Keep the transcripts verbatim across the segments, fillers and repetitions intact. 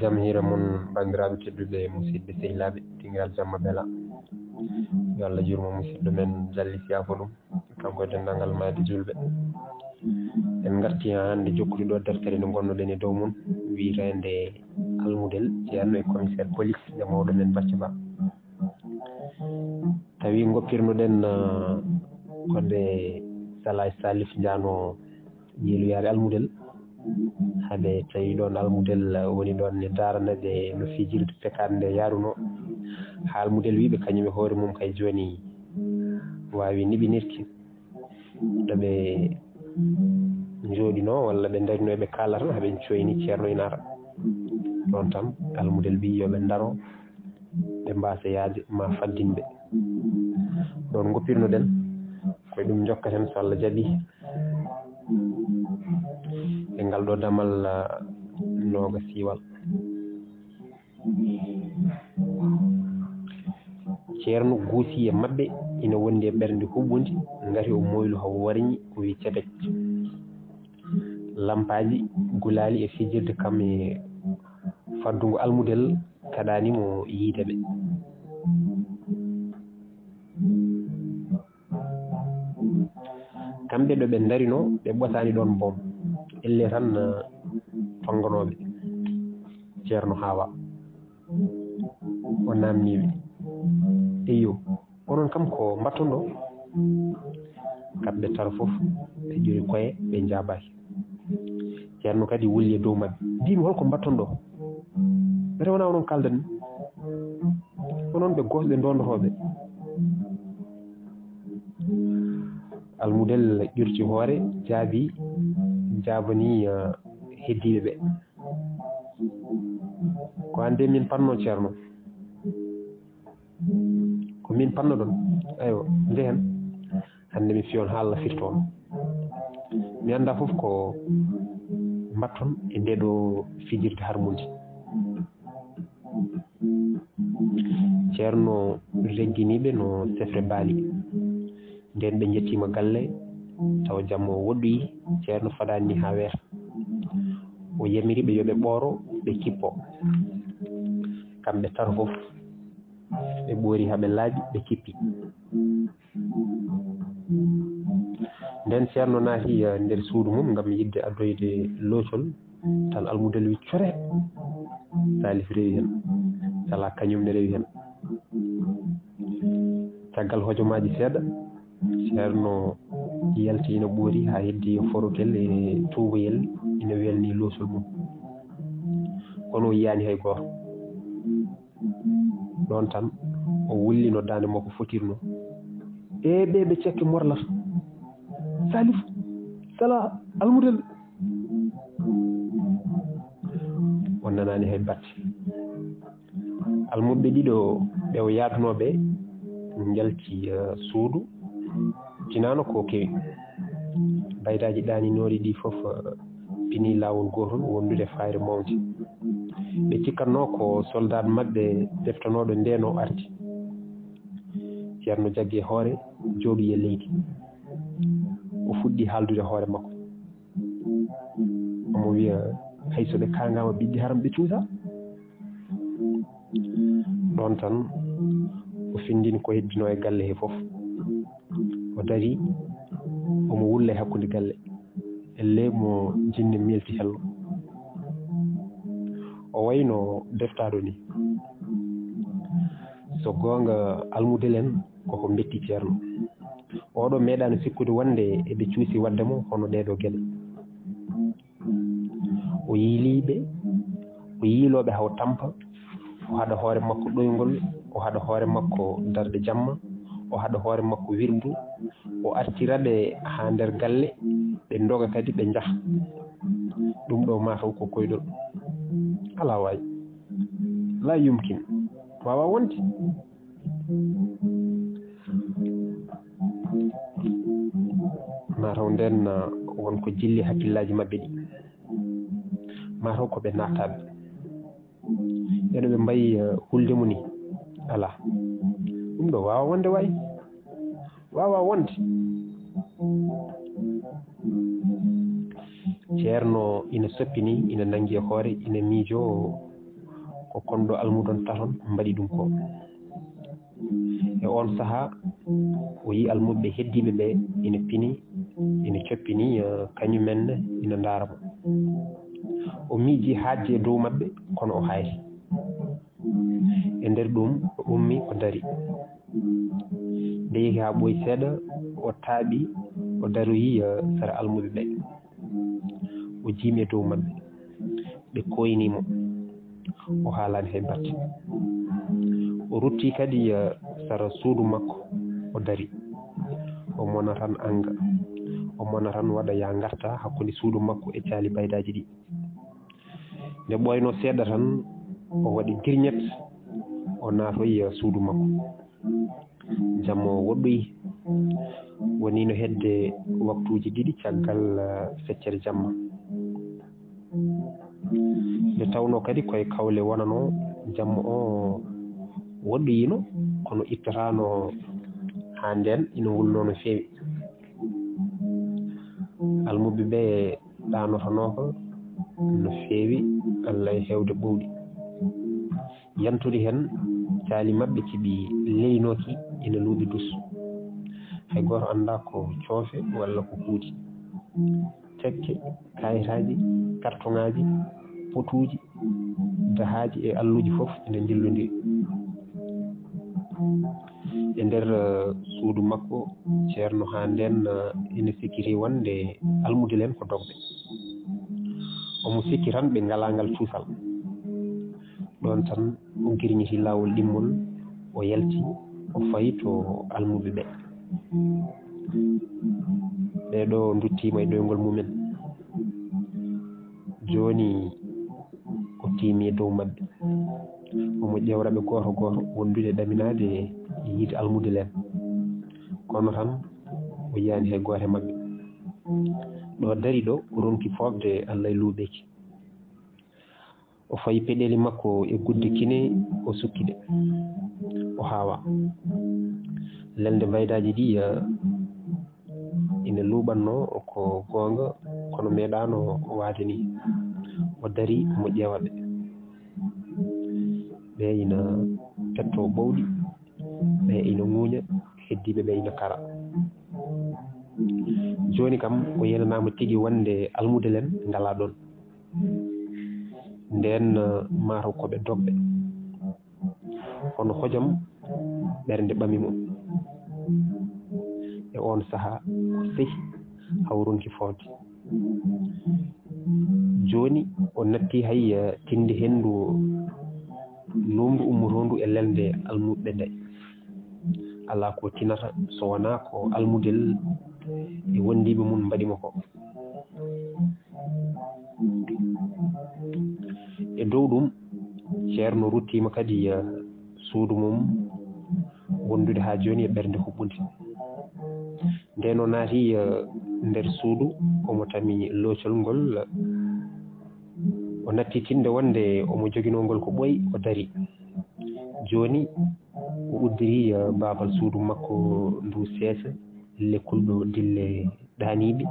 Jam hiira mon, banndiraaɓe tedduɓe, musidɓe sehilaaɓe, dingiral jamma bela. Yo Allah jurmo musidɗo men Jalli Siyaako ɗum, kanko e denndaangal maayɓe juulɓe. En ngarti haa hannde jokkude ɗo deftere nde ngonnoɗen e dow mum, wiyeteende Almudel, ceerno e commissaire police e mawɗo men Bacca Ba. Tawi ngoppirnoɗen, ah, ko nde Salaay Salif Njaano yeeluyaare Almudel. Hade tawi ɗoon Almudel woni ɗoon ne daarana ɓe no fijirde pekaade nde yaarunoo. Haa Almudel wiyi ɓe kañum e hoore mum kay jooni waawi niɓinirki. Ɗo ɓe njooɗinoo walla ɓe ndarinoo, ɓe kaalata, haa ɓe coyni ceerno ina ara. Ɗoon tan Almudel wiyi yo ɓe ndaro, ɓe mbaasa yahde, ma faddin ɓe. Ɗoon ngoppirnoɗen, ko e ɗum njokkaten so Allah jaɓi. E ngal ɗo damal, ah, nooga siiwal. Ceerno guusi e maɓɓe, ina wondi e ɓernde huɓɓundi, ngati o moylu haa warñi, o wiyi cebec. Lampaaji gulaali e fijirde kam e faddungo Almudel kaɗaani mo yiide ɓe. Kamɓe ɗo ɓe ndarinoo, ɓe ɓosaani ɗoon boom. Ellee tan, eh, tonnganooɓe ceerno Haawa. O naamnii ɓe. Eyyo, onon kam ko mbatton ɗo? Kamɓe tato fof ɓe ƴori koye, ɓe njaabaaki. Ceerno kadi wulli e dow maɓɓe. Mbiimi, holko mbatton ɗo? Mbete wonaa onon kaaldan mi? Onon ɓe gosɓe ndondotooɓe. Almudel ƴurti hoore, jaabii, jaabanii, eh, heddiiɓe ɓe. Ko aan de min panno, ceerno. Ko min pannoɗon. Aywa, njehen. Hannde mi fiyon haa Allah firto on. Mi anndaa fof ko mbatton e ndee ɗo fijirde harmundi. Ceerno regginii ɓe no sefre baali. Ndeen ɓe njettiima galle, tawa jamma o woɗɗoyi, ceerno fadaani ni haa weeta. O yamiri ɓe yo ɓe ɓooro, ɓe kippo. Kamɓe tato fof, ɓe ɓoori haa ɓe laaɓi, ɓe kippi. Ndeen ceerno naati, eh, nder suudu mum ngam yiɗde addoyde loocol, tan Almudel wi: "Coree!" Salif rewi heen. Sala kañum ne rewi heen. Caggal hojomaaji seeɗa, ceerno yalti ina ɓoori haa heddi forokel e tuubayel ina welni loosol mum. Kono o yiyaani hay gooto. Ɗoon tan o wulli no daande makko fotirnoo. "E ɓe, ɓe cekke morlata. Salif, Sala, Almudel." O nanaani hay batte. Almuɓɓe ɗiɗo ɓe o yaadunoo ɓe njalti, eh, suudu. Tinaano ko kewi. Baydaaji ɗaaninooɗi ɗi fof, eh, pini laawol gootol wondude e fayre mawnde. Ɓe cikkatnoo ko soldaat maɓɓe deftanooɗo ndeen o arti. Ceerno jaggi e hoore, jooɗi e leydi. O fuɗɗi haaldude hoore makko. Omo wiya, "Hay so ɓe kaangaama ɓiɗɗi haram ɓe cuusa." Ɗoon tan o findini ko heddinoo e galle he fof. O darii, omo wulla e hakkunde galle. Ellee mo jinne melti hello. O wayno deftaaɗo ni. So goonga, Almudel en koko mbetti ceerno. Oɗo meeɗaano sikkude wonde eɓe cuusi waɗde mo hono ɗeeɗo geɗe. O yiilii ɓe, o yiiloo ɓe haa o tampa, o haɗa hoore makko ɗoyngol, o haɗa hoore makko darɗe jamma, o haɗa hoore makko wirdu, o artira ɓe haa nder galle, ɓe ndoga kadi ɓe njaha. Ɗum ɗo mataw ko koyɗol. Alaa waay. Laa yumkin. Waawaa wonde. Mataw ndeen, ah, won ko jilli hakkillaaji maɓɓe ɗi. Mataw ko ɓe nattaaɓe. Ɓeɗo ɓe mbayi, eh, hulde mo ni. Alaa. Ɗum ɗo waawaa wonde waay. Waawaa wonde. Ceerno ina soppini, ina nanngi e hoore, ina miijoo ko kon ɗo almudon taton mbaɗi ɗum ko. E oon sahaa, o yi'i almuɓɓe heddiiɓe ɓe ina pini, ina coppini, eh, kañumen ne ina ndaara mo. O miiji haajde e dow maɓɓe, kono o haayri. E nder ɗum, o ummi, o dari. Nde yehi haa ɓooyi seeɗa, o taaɓi, o daroyi, eh, sara almuɓe ɓe. O jiimi e dow maɓɓe. Ɓe kooyni mo. O haalaani hay batte. O rutti kadi, eh, sara suudu makko, o dari. O mona tan anga. O mona tan waɗa yaa ngarta hakkunde suudu makko e caali baydaaji ɗi. Nde ɓooynoo seeɗa tan, o waɗi girñet, o naatoyi, eh, suudu makko. Jamma o woɗɗoyi. Wonii no hedde waktuuji ɗiɗi caggal, eh, feccere jamma. Nde tawnoo kadi ko e kawle wonanoo, jamma o woɗɗoyiino, kono ittataano haa ndeen ina wulnoo no feewi. Almuɓɓe ɓe ɗaanotonooka no feewi, Allah e heewde ɓowɗi. Yantude heen, caali maɓɓe keɓi leynooki ina luuɓi dus. Hay gooto anndaa ko coofe walla ko huuɗi. Cekke, kayitaaji, kartoŋaaji, potuuji, dahaaji e alluuji fof ina njillondiri. E nder, eh, suudu makko, ceerno haa ndeen, eh, ina sikkiti wonde almude leen ko dogɓe. Omo sikki tan ɓe ngalaa ngal cuusal. Ɗoon tan o girñiti laawol ɗimmol, o yalti, o fayi to almuɓe ɓe. Ɓee ɗo nduttiima e ɗoyngol mumen. Jooni o tiimi e dow maɓɓe. Omo ƴeewra ɓe gooto gooto, wondude ɗaminaade e yiide almude leen. Kono tan o yiyaani hay gooto e maɓɓe. Ɗo dari ɗo, o ronki foofde Allah e luuɓeeki. O fayi peɗeeli makko e gudde kine, o sukki ɗe. O haawa. Lelnde baydaaji ɗi, eh, ina luuɓannoo ko goonga, kono meeɗaano waade ni. O dari, omo ƴeewa ɓe. Ɓe ina pettoo ɓowɗi, ɓe ina ŋuuña, heddiiɓe ɓe ina kara. Jooni kam, o yenanaama tigi wonde almude leen ngalaa ɗoon. Ndeen, eh, mataw ko ɓe dogɓe. Kono hojom ɓernde ɓami mo. E oon sahaa, o sehi haa o ronki foofde. Jooni, o natti hay, eh, tinde henndu luumndu ummotoondu e lelnde almuɓɓe nde. Alaa ko tinata so wonaa ko almudel e wondiiɓe mum mbaɗi mo ko. E dow ɗum, ceerno ruttiima kadi, eh, suudu mum wondude haa jooni e ɓernde huɓɓunde. Ndeen o naati, eh, nder suudu, omo tami loocol ngol, o natti tinde wonde omo joginoo ngol ko ɓooyi, o dari. Jooni, o uddiri, eh, baabal suudu makko ndu seesa, lekkol ɗo dille ɗaaniiɓe.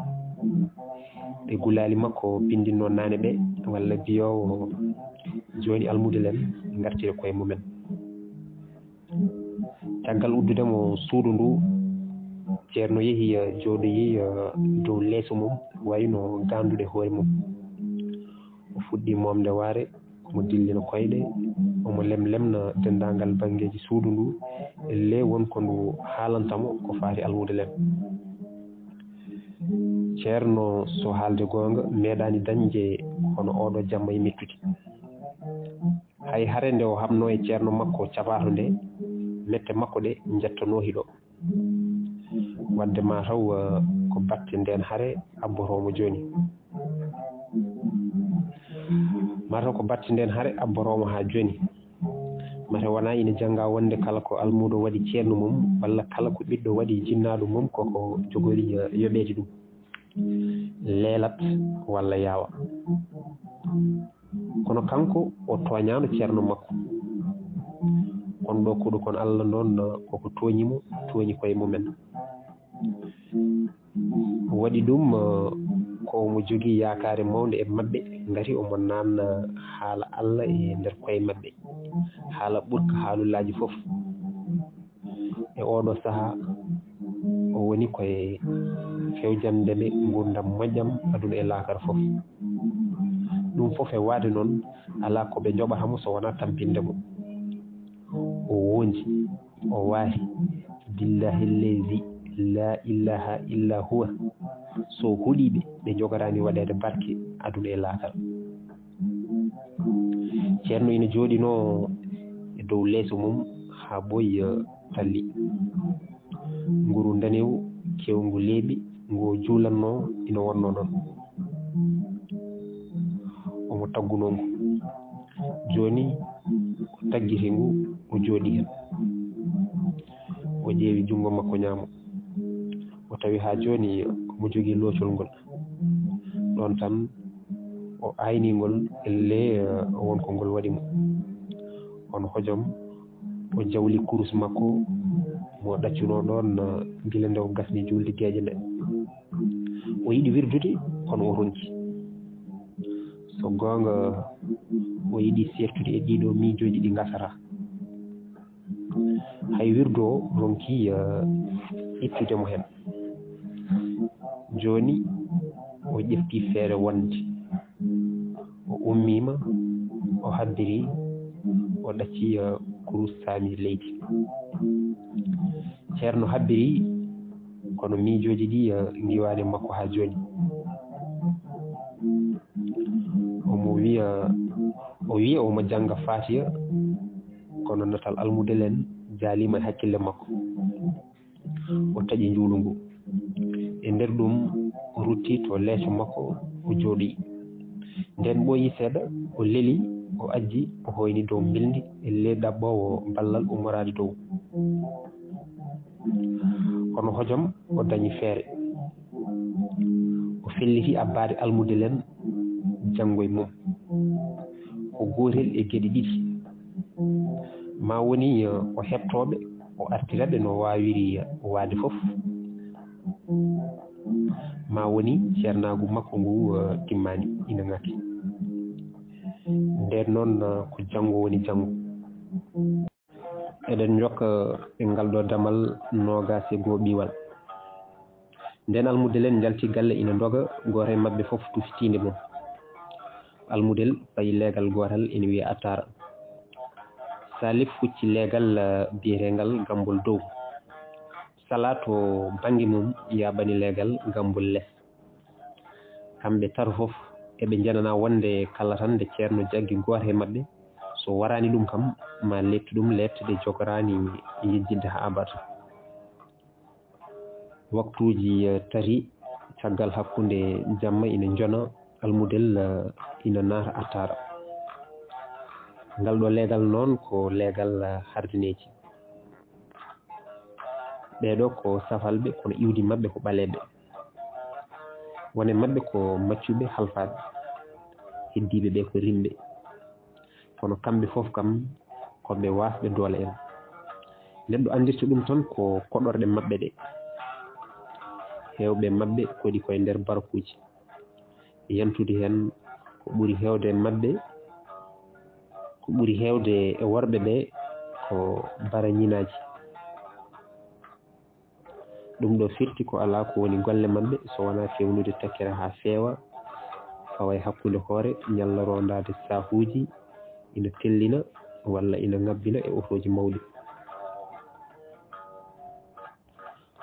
Ɓe gulaali makko pinndinno naane ɓe, walla biyoowo jooni almude leen ngartire koye mumen. Caggal uddude mo suudu ndu, ceerno yehi, eh, jooɗoyi, eh, dow leeso mum, wayno gaandude hoore mum. O fuɗɗi moomde waare, omo dillina koyɗe, omo lemlemna denndaangal banngeeji suudu ndu, ellee won ko ndu haalanta mo ko faati almude leen. Ceerno, so haalde goonga, meeɗaani dañde hono ooɗo jamma e mettude. Hay hare nde o haɓnoo e ceerno makko capaato nde, mette makko ɗe njettanoo hiɗo. Wadde mataw, eh, ko batte ndeen hare abbotoo mo jooni. Mataw ko batte ndeen hare abbotoo mo haa jooni. Mate wonaa ina jannga wonde kala ko almuudo waɗi ceerno mum, walla kala ko ɓiɗɗo waɗi jinnaaɗo mum, ko ko jogori, eh, yoɓeede ɗum. Leelat walla yaawa. Kono kanko, o tooñaano ceerno makko. Kono ɗo kuɗo kon Allah noon, ko ko tooñi mo, tooñi koye mumen. O waɗi ɗum, eh, ko mo jogii yaakaare mawnde e maɓɓe. Ngati omo naamna haala Allah e nder koye maɓɓe, haala ɓurka haalullaaji fof. E ooɗo sahaa, o woni koye fewjande ɓe nguurndam moƴƴam aduna e laakara fof. Ɗum fof e waade noon, alaa ko ɓe njoɓata mo so wonaa tampinde mo. O woonji, o waari, billahi allazi la ilaha illa huwa. So huɗii ɓe, ɓe njogataani waɗeede barke aduna e laakara. Ceerno ina jooɗinoo e dow leeso mum haa ɓooyi, eh, talli. Nguru ndanewu kewngu leeɓi ngu o juulannoo ina wonnoo ɗoon. Omo taggunoo ngu. Jooni o taggiti ngu, o jooɗii heen. O ƴeewi junngo makko ñaamo. O tawi haa jooni omo jogii loocol ngol. Ɗoon tan o ayni ngol, ellee, eh, won ko ngol waɗi mo. Kono hojom o jawli kurus makko mo ɗaccunoo ɗoon, eh, gila nde o gasni juulde geeƴe nde. O yiɗi wirdude, kono o ronki. So goonga, o yiɗi seertude e ɗiɗo miijooji ɗi ngasata. Hay wirdu o ronki, eh, ittude mo heen. Jooni o ƴefti feere wonde. O ummiima, o habbiri, o ɗacci, eh, kurus saami leydi. Ceerno habbiri, kono miijooji ɗi, eh, ngiwaani makko haa jooni. Omo wiya, o wiya omo jannga Faatiya, kono natal almudel en jaaliima e hakkille makko. O taƴi njuulu ngu. E nder ɗum, o rutti to leeso makko, o jooɗi. Nden ɓooyi seeɗa, o leli, o ajji, o hoyni dow mbilndi, ellee ɗaɓɓoowo ballal ummoraade dow. Kono hojom, o dañi feere. O felliti abbaade almudel en janngo e mum. Ko gootel e geɗe ɗiɗi. Ma woni, eh, o heɓtoo ɓe, o artira ɓe no waawiri, eh, waade fof. Ma woni ceernaagu makko ngu, eh, timmaani, ina ŋaki. Nden noon, eh, ko janngo woni janngo. Eɗen njokka e ngal ɗo damal noogaas e goo ɓiiwal. Nden almudel en njalti galle ina ndoga, gooto e maɓɓe fof tufi tiinde mum. Almudel fayi leegal gootal ina wiyee Attaara. Salif hucci leegal, eh, biyeteengal Gammbol Dow. Sala to bannge mum yaaɓani leegal Gammbol Les. Kamɓe tato fof eɓe njananaa wonde kala tan nde ceerno jaggi gooto e maɓɓe, so waraani ɗum kam, ma leettu ɗum leetde jogoraani yejjitde haa abada. Waktuuji, eh, tati caggal hakkunde jamma ina njona, almudel, eh, ina naata Attaara. Ngal ɗo leegal noon ko leegal, eh, hardineeji. Ɓee ɗo ko safalɓe, kono iwdi maɓɓe ko ɓaleeɓe. Won e maɓɓe ko maccuɓe halfaaɓe, heddiiɓe ɓe ko rimɓe. Kono kamɓe fof kam ko ɓe waasɓe doole en. Neɗɗo anndirta ɗum tan ko koɗorɗe maɓɓe ɗe. Heewɓe maɓɓe koɗi koye nder barakuuji. Yantude heen ko ɓuri heewde e maɓɓe, ko ɓuri heewde e worɓe ɓe ko barañinaaji. Ɗum ɗo firti ko alaa ko woni golle maɓɓe so wonaa fewnude takkere haa feewa, fawa e hakkunde hoore, ñalla rondaade saahuuji ina tellina walla ina ŋabbina e otooji mawɗi.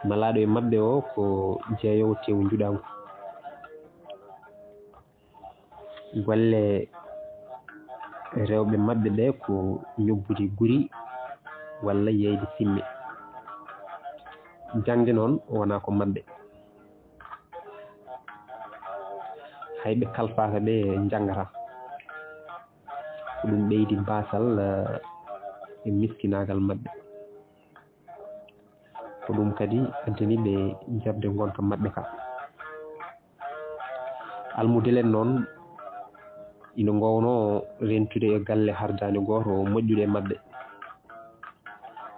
Malaaɗo e maɓɓe o ko jeeyoowo teewu njuɗaangu. Golle rewɓe maɓɓe ɓe ko ñobbude guri walla yeeyde simme. Jaŋde noon wonaa ko maɓɓe. Hay ɓe kalfaaka ɓe njanngataa. Ko ɗum ɓeydi baasal, eh, e miskinaagal maɓɓe. Ko ɗum kadi addani ɓe jaɓde ngonka maɓɓe ka. Almudel en noon ina ngoowno rentude e galle hardaande gooto moƴƴude e maɓɓe.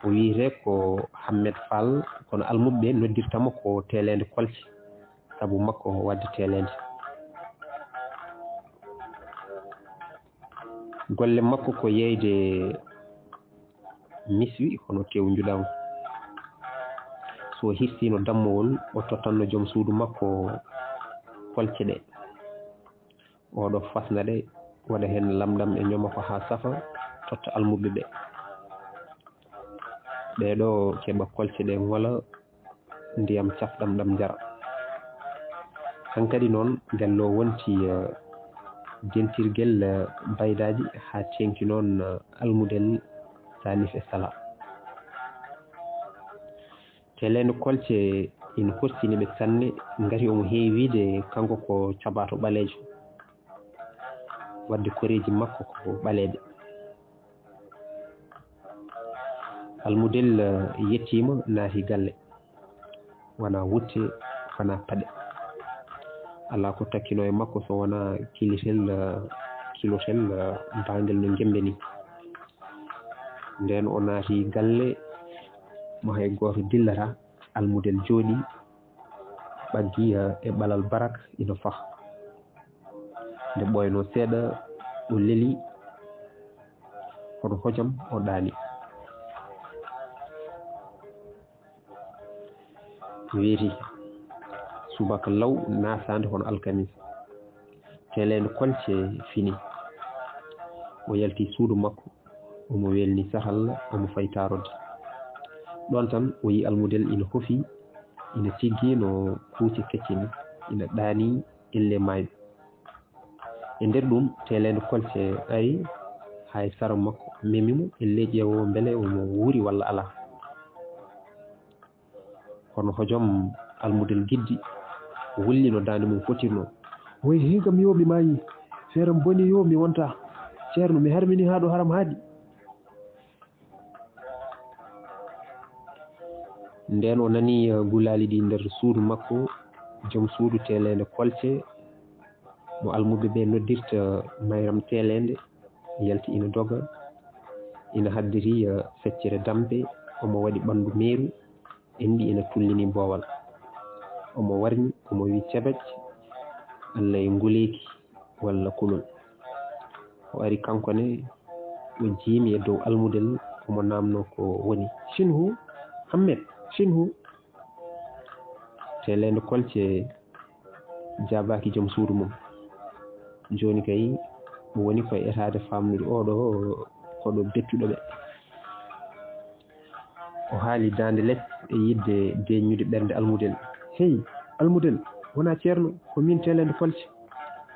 O wiyetee ko Hammet Fall, kono almuɓe ɓe noddirta mo ko Teeleende Kolce, sabu makko waɗde teeleende. Golle makko ko yeeyde miswi hono tew njuɗaangu. So o hirsiino dammowol, o tottanno joom suudu makko kolce ɗe. Oɗo fasna ɗe, waɗa heen lamɗam e ñoma ko haa safa, totta almuɓɓe ɓe. Ɓee ɗoo keɓa kolce ɗe ŋola, ndiyam cafɗam ɗam njara. Hankadi noon, gallo wonti, eh, dentirgel, eh, baydaaji haa teeŋti noon, eh, almudel Salif e Sala. Teeleendu kolce ina horsini ɓe sanne, ngati omo heewi wiyde kanko ko cabaato ɓaleejo, wadde koreeji makko ko ɓaleeɓe. Almudel, eh, yettiima, naati galle. Wonaa wutte, wonaa paɗe. Alaa ko takkinoo e makko so wonaa kilitel, eh, kilotel, eh, baangel no ngemmbe nii. Ndeen o naati galle mo hay gooto dillataa, almudel jooɗii, ɓaggi, eh, e ɓalal barak ina fah. Nde ɓooynoo seeɗa, o leli, kono hojom o ɗaani. Weeti subaka law, naasaande hono alkamisa. Teeleendu kolce fini. O yalti suudu makko, omo welni sahal, omo fay taarode. Ɗoon tan o yi almudel ina hofi, ina tiggi no kuuci kecce ni, ina ɗaani elle maayɓe. E nder ɗum, teeleendu kolce ari haa e sara makko, memi mo, elle ƴeewo mbele omo wuuri walla alaa. Kono hojom almudel giddi wulli no daande mum fotirnoo. Woy, hii kam yo mi maayi, feere am boni yo mi wonta. Ceerno, mi harmini haa ɗo haram haaɗi. Ndeen o nani, eh, gulaali ɗi nder suudu makko, joom suudu teeleende kolce, mo almuɓɓe ɓe noddirta mayram teeleende, yalti ina doga, ina haddiri, eh, feccere dampe, omo waɗi ɓanndu meeru, enɗi ina tullini boowal. Omo warñi, omo wi cebec, Alla e nguleeki walla kulol. O ari kanko ne, o jiimi e dow almudel, omo naamnoo ko woni. Shinhu, Hammet, Shinhu. Teeleendu kolce jaabaaki joom suudu mum. Jooni kay, o woni ko e etaade faamnude oɗo ko ɗo bettuɗo ɓe. O haali daande lec e yiɗde deeƴnude ɓernde almudel. Hey, almudel, wonaa ceerno, ko miin teeleendu kolce.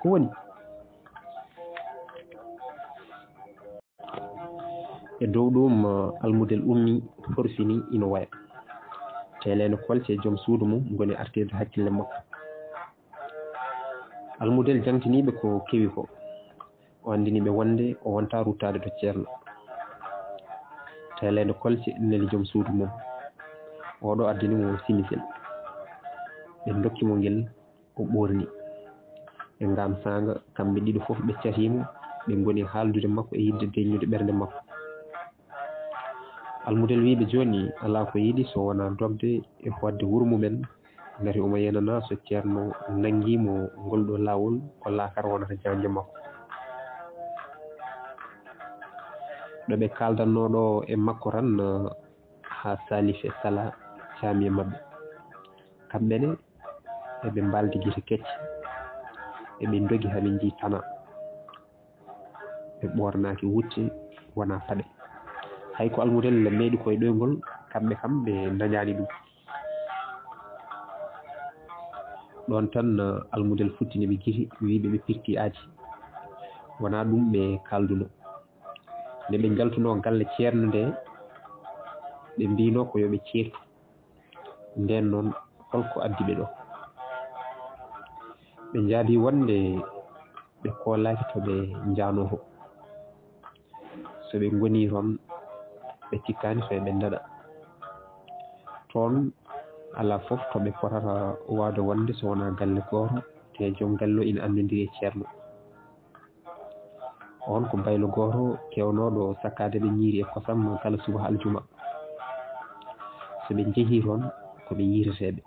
Ko woni? E dow ɗum, eh, almudel ummi, horsini, ina waya. Teeleendu kolce e joom suudu mum ngoni artirde hakkille makko. Almudel jaŋtiniiɓe ko kewi ko. O anndini ɓe wonde o wonta ruttaade to ceerno. Teeleendu kolce neli joom suudu mum. Oɗo addani mo simisel. Ɓe ndokki mo ngel, o ɓoorni. E ngaan saanga, kamɓe ɗiɗo fof ɓe catii mo, ɓe ngoni haaldude makko e yiɗde deeƴnude ɓernde makko. Almudel wii ɓe jooni alaa ko yiɗi so wonaa dogde e hootde wuro mumen, ngati omo yenanaa so ceerno nanngii mo ngol ɗoo laawol, ko laakara wonata jaanjo makko. Ɗo ɓe kaaldatnoo ɗoo e makko tan, haa Salif e Sala caami e maɓɓe. Kamɓe ne, eɓe mbaaldi gite kecce, eɓe ndogi haa ɓe njii tana. Ɓe ɓoornaaki wutte, wonaa paɗe. Hay ko almudel meeɗi koyɗoygol, kamɓe kam ɓe ndañaani ɗum. Ɗoon tan, almudel futtini ɓe gite, wii ɓe ɓe pirti aadi. Wonaa ɗum ɓe kaaldunoo. Nde ɓe njaltunoo galle ceerno nde, ɓe mbiinoo ko yo ɓe ceertu. Ndeen noon, holko addi ɓe ɗo? Ɓe njaabii wonde ɓe koolaaki to ɓe njahnoo to. So ɓe ngonii toon, ɓe cikkaani so eɓe ndaɗa. Toon alaa fof to ɓe potata waawde wonde so wonaa galle gooto, te joom galle o ina anndondiri e ceerno. Oon ko baylo gooto keewnooɗo sakkaade ɓe ñiiri e kosam kala subaka aljuma. So ɓe njehii toon, ko ɓe yiiteteeɓe.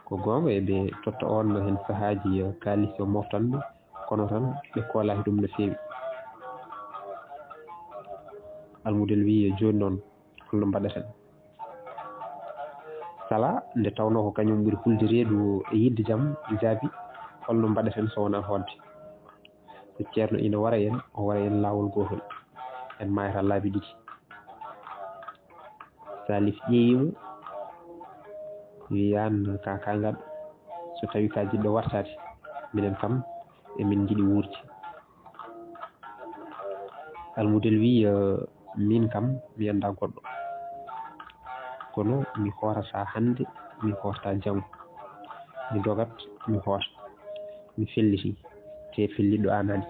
Ko goonga, eɓe totta oon heen sahaaji kaalis yo moftan ɓe, kono tan ɓe koolaaki ɗum no feewi. Almudel wiyi, "Jooni noon, holno mbaɗaten?" Sala, nde tawnoo ko kañum ɓuri hulde reedu e yiɗde jam, jaabi, "Holno mbaɗaten so wonaa hootde? So Ceerno ina wara en, o wara en laawol gootol, en maayata laabi ɗiɗi." Salif ƴeewi mo, wiyi, "Aan ka kaangaɗo, so tawii ka jiɗɗo wartaade, minen kam emin njiɗi wuurde." Almudel wiyi, "Min kam mi anndaa goɗɗo, kono mi hoorataa hannde, mi hoortaa janngo, mi dogat, mi hoota, mi fellitii, te fellitɗo aanaani.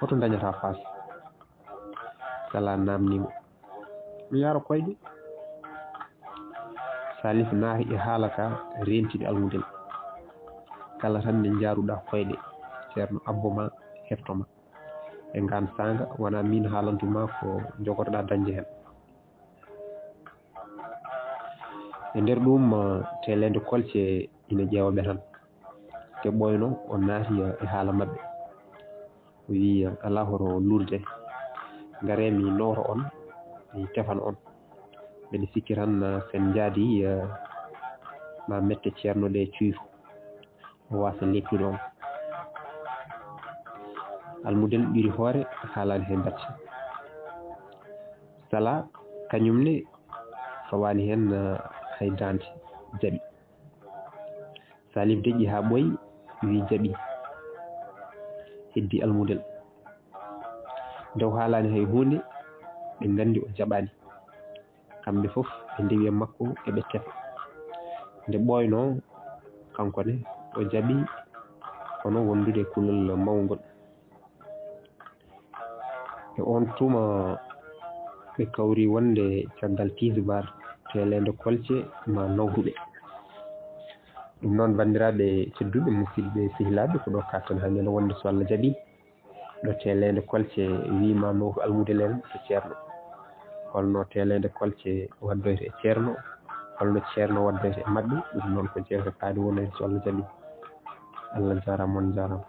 Hoto ndañataa paas?" Sala naamnii mo, "Mi yaara koyɗe." Salif naati e haala ka, reentidi Almudel. "Kala tan nde njaaruɗaa koyɗe, Ceerno Abbo ma, hefto ma. E ngaan saanga, wonaa miin haalantu ma ko njogorɗaa dañde heen." E nder ɗum, eh, teeleende kolce ina ƴeewa ɓe tan. Te ɓooyno o naati, eh, e haala maɓɓe. O wiyi, "Alaa hoto luurde. Ngaree mi nowta on, mi tefan on. Mbeɗa sikki tan, eh, sen njaadi, eh, ma mette Ceerno ɗe cuytu. O waasa leeptude on." Almudel ɓiri hoore, haalaani hay batte. Sala kañum ne fawaani heen, eh, hay daande, jaɓi. Salif deƴƴi haa ɓooyi, wiyi, "Jaɓi." Heddi Almudel. Nde o haalaani hay huunde, ɓe nganndi o jaɓaani. Kamɓe fof ɓe ndewi e makko, eɓe tefa. Nde ɓooynoo, kanko ne, o jaɓi, kono wondude e kulol mawngol. E oon tuma, ɓe kawri wonde caggal tisbaar, teeleende kolce ma nawruɓe. Ɗum noon, banndiraaɓe tedduɓe, musidɓe sehilaaɓe, ko ɗo kaɗten hannde no wonde, so Allah jaɓi, ɗo teeleende kolce wiima nawru Almudel en to Ceerno. Holno teeleende kolce waddoyta e Ceerno? Holno Ceerno waddoyta e maɓɓe? Ɗum noon ko jeewte kaaɗe wonande, so Allah jaɓi. Allah jaaraama, on jaaraama.